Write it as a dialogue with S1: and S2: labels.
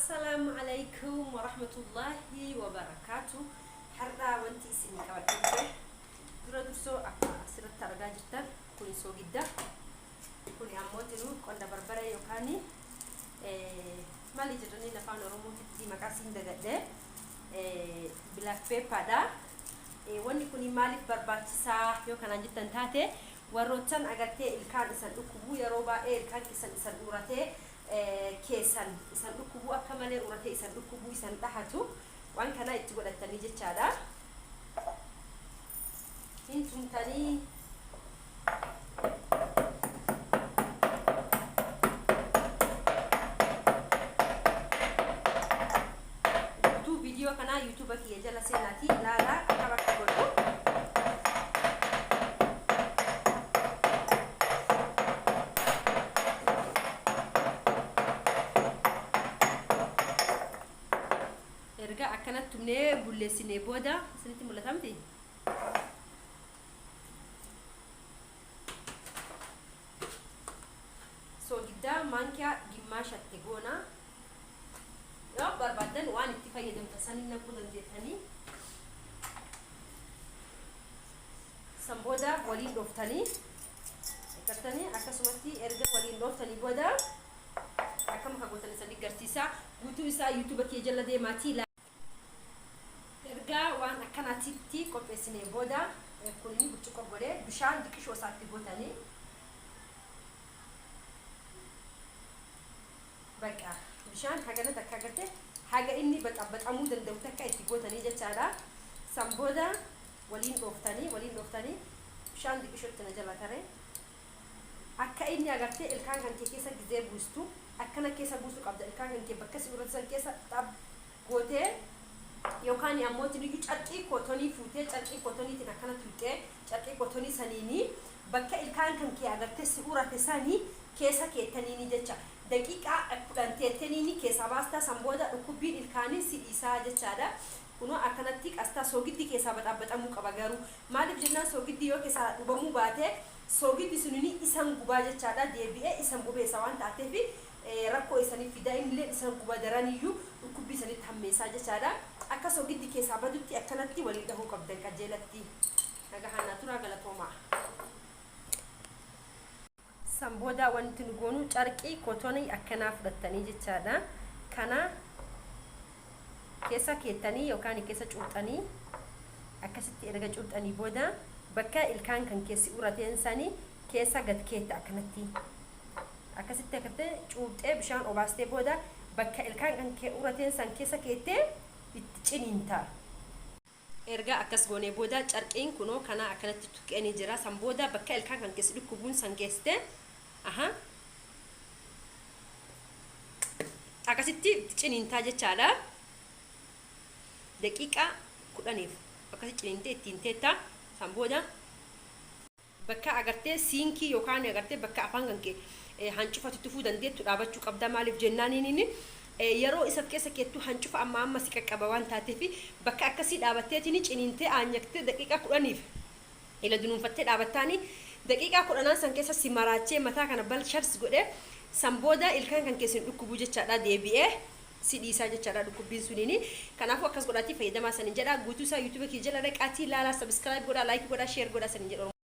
S1: Assalaamu alaikum warahmatullaahi wabarakaatu. Har'aa wanti isin qabadhee dhufe dura dursoo akkuma asirratti argaa jirtan kun soogidda. Kun ammoo jiru qonda barbaree yookaan maali jedhaniin afaan Oromootitti maqaa siin dagadhe, black pepper dha. Wanni kun maaliif barbaachisaa yoo kanaan jettan taate, warroottan agartee ilkaan isan dhukkubuu, yeroo baay'ee ilkaan keessan isan uratee, keessan isan dhukkubuu, akka malee uratee isan dhukkubuu, isan dhahatu, waan kana itti godhattanii jechaadha. Hin tumtanii. Guutuu viidiyoo kanaa YouTube kiyya jala seenaatii ilaalaa akkam akka godhu. Erga akkanatti tumnee bulleessinee booda isinitti mul'ata miti? Soogiddaa maankiyaa gimmaashatti goona. Yoo barbaaddan waan itti fayyadamtan saniin naquu dandeettanii. San booda waliin dhooftanii agartanii, akkasumatti erga waliin dhooftanii booda akkam akka gootan isanii garsiisa. Guutuu isaa YouTube kiyya jala deemaatii ilaalaa. Erga waan akkanaatitti qopheessinee booda, kun inni burcuqqoo godhee bishaan diqishoo isaatti gootanii, baqa bishaan hagana takka agarte, haga inni baxabaxamuu danda'u takka itti gootanii jechaadha. San booda waliin dhooftanii, waliin dhooftanii, bishaan diqishootti na jala tare. Akka inni agartee ilkaan kan kee keessa gizee buustu, akkana keessa buusu qabda. Ilkaan kan kee bakka si urate san keessa xab gootee, yookaan ammoo iyyuu carqii kotonii fuutee, carqii kotoniitiin akkana tuqxee, carqii kotonii saniini bakka ilkaan kan kee agartee si urate sanii keessa keettaniini jecha. Daqiiqaa 10 teetteniini keessaa baastaa. San booda dhukkubbiin ilkaanii si dhiisaa jechaadha. Kunoo akkanatti qastaa soogiddi keessaa baxaabbaxamuu qaba garuu. Maaliif jennaan, soogiddi yoo keessaa dhubamuu baate, soogiddi sunini isan gubaa jechaadha. Deebi'ee isan bobeessa waan taateef rakkoo isaniif fida, innilleen isan guba, daraniyyuu dhukkubbii isanitti hammeessaa jechaadha. Akka soogiddi keessaa badutti akkanatti waliin dhahuu qabdan qajeelatti. Nagahaan naa turaa, galatoomaa. San booda wanti nu goonu carqii kotonii akkanaa fudhattanii jechaadha. Kana keessa keettanii yookaan keessa cuuxanii, akkasitti erga cuuxanii booda bakka ilkaan kan keessi urateen sanii keessa gad keetta akkanatti. Akkasitti akkatti cuuxee bishaan obaastee booda bakka ilkaan kan kee urateen san keessa keettee itti ciniinta. Erga akkas goonee booda carqiin kunoo kanaa akkanatti tuqee ni jira. San booda bakka ilkaan kan keessi dhukkubuun san geessite aha akkasitti itti ciniintaa jechaadha. Daqiiqaa 10f akkasi ciniintee ittiin teetta. San booda bakka agartee siinkii yookaan agartee bakka afaan kan kee hancufatu tufuu dandeettu dhaabachuu qabda. Maaliif jennaan, inni yeroo isa keessa keettu hancufa amma amma si qaqqaba waan taateef, bakka akkasii dhaabatteetiin ciniintee aanyaktee daqiiqaa 10f ila dunuunfattee dhaabattaani, daqiiqaa 10n san keessa si maraachee mataa kana balshars godhee, san booda ilkaan kan keessin dhukkubuu jechaadha, deebi'ee si dhiisaa jechaadha dhukkubbiin suniini. Kanaafuu akkas godhaatii fayyadamaa sanin jedha. Guutuu isaa YouTube kiyya jala dhaqaatii ilaalaa, subscribe godhaa, like godhaa, share godhaa sanin jedha.